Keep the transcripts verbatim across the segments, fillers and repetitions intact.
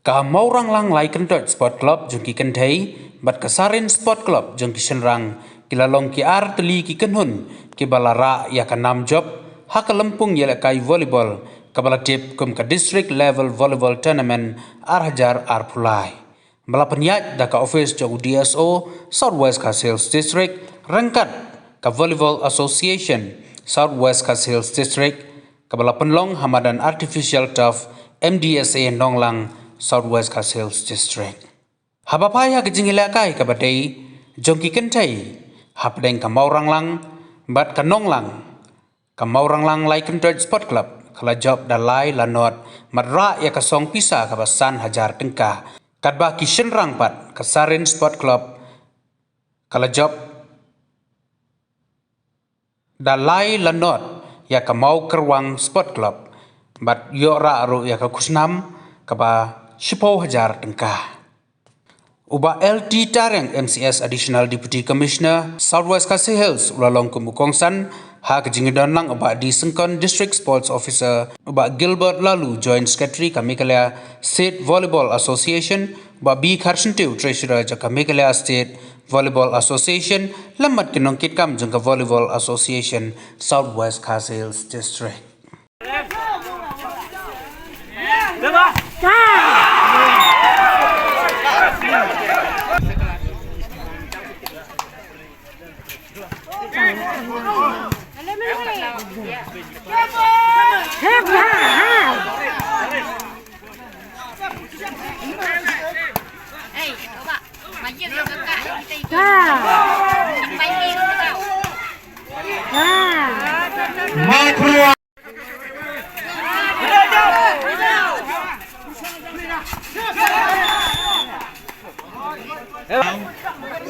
Ka Mawranglang Lai Kyntoit Sport Club jong ki kynthei bad ka Sarin Sport Club jong ki shynrang ki la long ki ar tylli ki kynhun kiba la rah ïa ka nam jop ha ka lympung ïalehkai volleyball kaba la tip kum ka District Level Volleyball Tournament ar hajar arphew lai. Ba la pynïaid da ka office jong u D S O South West Khasi Hills District ryngkat ka Volleyball Association South West Khasi Hills District, kaba la pynlong ha madan Artificial Turf M D S A Nonglang, South West Khasi Hills District. Haba phai ha ka jingïalehkai kaba dei jong ki kynthei hapdeng ka Mawranglang bad ka Nonglang, ka Mawranglang Lai Kyntoit Sport Club ka la jop da lai la not, bad rah ïa ka song pisa kaba san hajar tyngka. Katba ki shynrang pat, ka Sarin Sport Club ka la jop da lai la not ïa ka Mawkyrwang Sport Club bad ïoh rah ruh ïa ka khusnam kaba shiphew hajar tyngka. U Bah L T Tariang, M C S, Additional Deputy Commissioner, South West Khasi Hills, u la long kum u kongsan ha ka jingdon lang u Bah D Syngkon, District Sports Officer, u Bah Gilbert Laloo, Joint Secretary ka Meghalaya State Volleyball Association, u Bah B Kharsyntiew, Treasurer jong ka Meghalaya State Volleyball Association, lem bad ki nongkitkam jong ka Volleyball Association South West Khasi Hills District.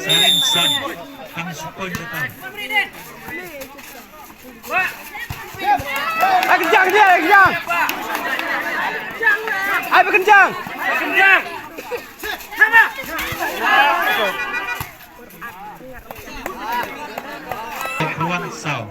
Sarin san, kan sukon datang. Ai kencang dia, ai kencang. Ai berkencang. Berkencang. Ruang sau.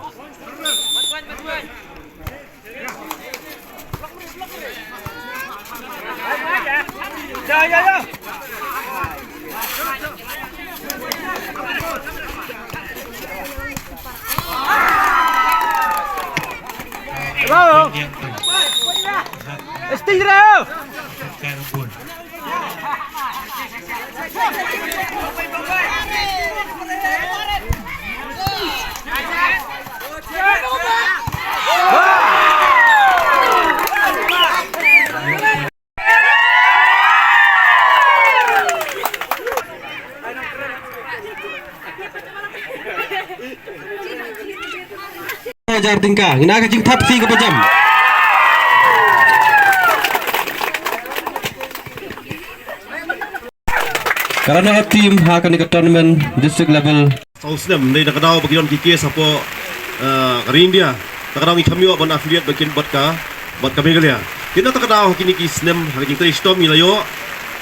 Hello. Sting Rail. Hajar tyngka. Ngin ai ka jingthap shisha kaba jem. Ka runners up team ha kane ka tournament district level. Saw snem, dei da ka daw ba ki don ki case hapoh, eh, ka ri India. Da ka daw ngi kham ïoh ban affiliate bad kin bad ka, bad ka Meghalaya. Kin da ka daw ha kine ki snem, ha ka jingtrei shitom ngi la ïoh.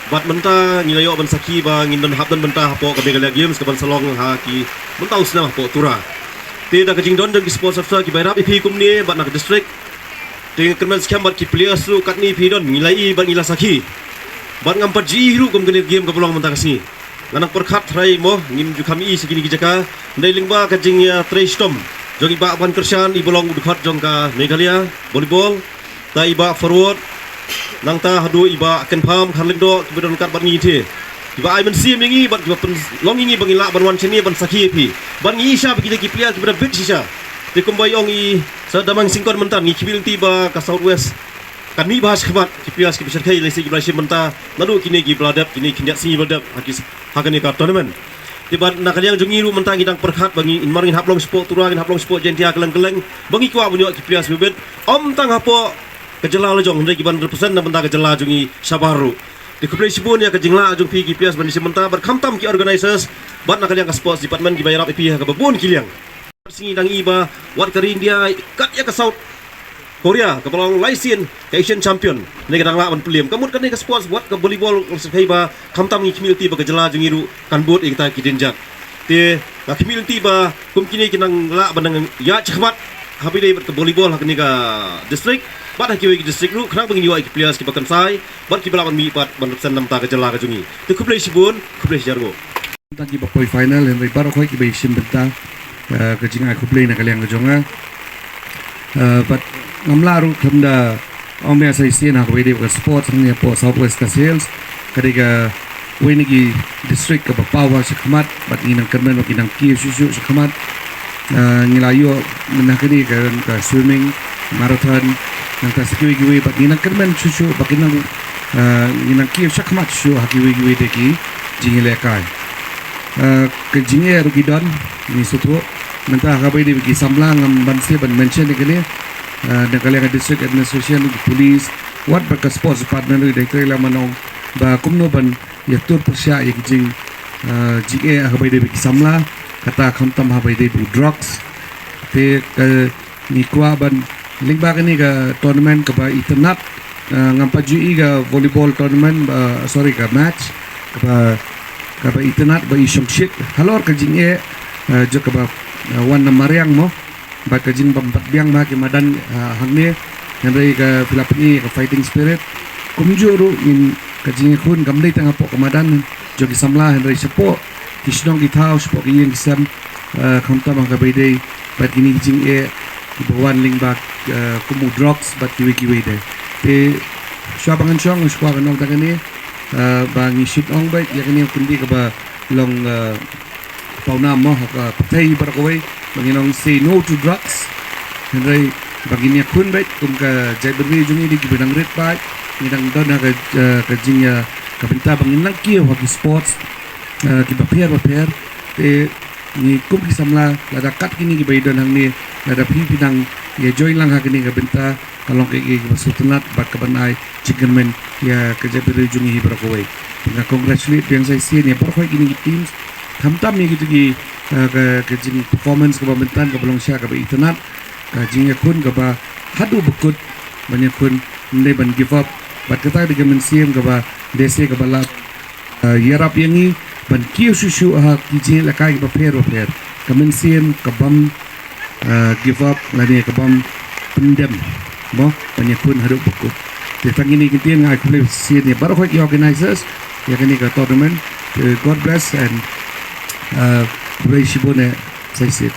Bad mynta ngi la ïoh ban sakhi ba ngin don hap don bynta hapoh ka Meghalaya Games kaban sa long ha ki mynta u snem hapoh Tura. Te da ka jingdon jong ki sports officer kiba ïarap ïa phi kumne bad na ka district. Te nga kyrmen skhem bad ki players ruh katne phi don ngi la ïohi bad ngi la sakhi. Bad ngam pat ju ïohi ruh kum kane ka game kaba long mynta ka sngi. Nga nang pyrkhat trai mo ngim ju kham ïohi sha kine ki jaka. Hynrei lyngba ka jingïatrei shitom jong i Bah Ban Kyrshan iba long u dkhot jong ka Meghalaya volleyball. Da i Bah Forward, nangta haduh i Bah Kynpham Kharlyngdoh kiba don ryngkat bad ngi te. Kiba ai mynsiem ïa ngi bad kiba pynlong ïa ngi ba ngi lah ban wan shane ban sakhi ïa phi. Bad ngi ïohi shisha ba ki dei ki player kiba da bit shisha. Te kumba i ong i Sir Damang Syngkon mynta ngi khmih lynti ba ka South West kan mih bha shakhmat, ki players kiba shyrkhei lehse kiba la shim bynta naduh kine kiba la dep, kine khyndiat sngi ba la dep ha ki, ha kane ka tournament. Te bad na ka liang jong ngi ruh mynta ngi dang pyrkhat ba ngin mar ngin hap long shapoh Tura, ngin hap long shapoh Jaintia kylleng kylleng ba ngi kwah ban ïoh ki players ba bit. Ym tang hapoh ka jylla la jong, hynrei ki ban represent na bynta ka jylla jong ngi shabar ruh. Te khublei shibun ïa ka jinglah jong phi ki players ban ïashim bynta bad khamtam ki organisers bad na ka liang ka sports department kiba ïarap ïa phi ha kaba bun ki liang. Sngi dang i ba wat ka ri India kat ïa ka South Korea kaba long lai sien ka Asian champion. Ne ka dang lah ban pynlem ka mut kane ka sports wat ka volleyball, nga sngewthuh ba khamtam ngi khmih lynti ba ka jylla jong ngi ruh kan bud ïa kita ki dienjat. Te nga khmih lynti ba kum kine ki nang lah ban nang ïaid shakhmat ha ba ïadei bad ka volleyball ha kane ka district. bad ha kiwei ki district ruh, khnang ba ngin ïoh ïa ki players kiba kynsai bad kiba lah ban mih pat ban represent namar ka jylla ka jong ngi. Te khublei shibun, khublei shihajar nguh. Tang kiba poi final, hynrei baroh khoit kiba ïashim bynta, eh, ka jingai khublei na ka liang ka jong nga. Eh, bad ngam lah ruh khlem da ong biang sa shisien ha kaba ïadei bad ka sports hangne hapoh South West Khasi Hills. Ka dei kawei na ki district kaba paw bha shakhmat, bad ngi nang kyrmen ba ki nang kiew shuh shuh shakhmat. Eh, ngi la ïoh mynta ka dei ka, ka swimming, marathon, nangta sa kiwei kiwei, bad ngi nang kyrmen shuh shuh ba ki nang, eh, ngi nang kiew shakhmat shuh shuh ha kiwei kiwei de ki jingïalehkai. Eh, ka jingeh ruh ki don, ngi sngewthuh. Mynta ha kaba ïadei bad ki samla ngam ban sngewbha ban mention ïa kane. Eh, na ka liang ka district administration, ki police, wat bad ka sports department ruh dei trei lang ban ong ba kumno ban ïatur pyrshah ïa ki jing, eh, jingeh ha kaba ïadei bad ki samla, kata khamtam ha kaba ïadei bad drugs. Te ka ngi kwah ban lyngba kane ka tournament kaba itynnad, eh, ngam pat ju ïohi ka volleyball tournament, eh, sorry, ka match kaba, kaba itynnad ba i shongshit halor ka jingeh, eh, jong kaba, eh, wan na mariang mo. Bad ka jingbym pat biang bha ki madan, eh, hangne, hynrei ka phi la pyni ka fighting spirit. Kumjuh ruh ngin, ka jingïakhun kam dei tang hapoh ka madan jong ki samla, hynrei shapoh ki shnong ki thaw, shapoh ki ïing ki sem, eh, khamtam ha kaba ïadei bad kine ki jingeh kiba wan lyngba, eh, kum u drugs bad kiwei kiwei de. Te shuwa ba ngan shong, shuwa ka nong ta kane, eh, ba ngi shit ong bad ïa kane u kyndit kaba long, eh, pawnam mo ha ka pyrthei baroh kawei, ba ngin ong say no to drugs. Hynrei ba ngin ïakhun bad kum ka jaitbynriew jong ngi dei kiba nang rit bad ngi nang don ha ka, eh, ka jingïa, ka bynta ba ngin nang kiew ha ki sports, eh, kiba pher ba pher. Te ngi kum ki samla, lada kat kine kiba ïadon hangne, lada phi phi nang ïa join lang ha kane ka bynta, ka long kaei kaei kaba sngewtynnad bad kaban ai jingkyrmen ïa ka jaitbynriew jong ngi hi baroh kawei. Te nga congratulate biang sa shisien ïa baroh kawei kine ki teams, khamtam ïa kito ki, eh, ka, ka jing performance kaba mynta kaba long shisha kaba itynnad, ka jingïakhun kaba haduh ba kut ban ïakhun, ym dei ban give up. Bad kata ka dei ka mynsiem kaba lehse kaba lah, eh, ïarap ïa ngi ban kiew shuh shuh ha ki jingïalehkai kiba pher ba pher. Ka mynsiem ka bym, eh, give up lane ka bym pyndem mo ban ïakhun haduh ba kut. Te tang kine ki ktien, nga ai khublei sa shisien ïa baroh kawei ki organisers ïa kane ka tournament. Te God bless and, eh, khublei shibun eh sa shisien.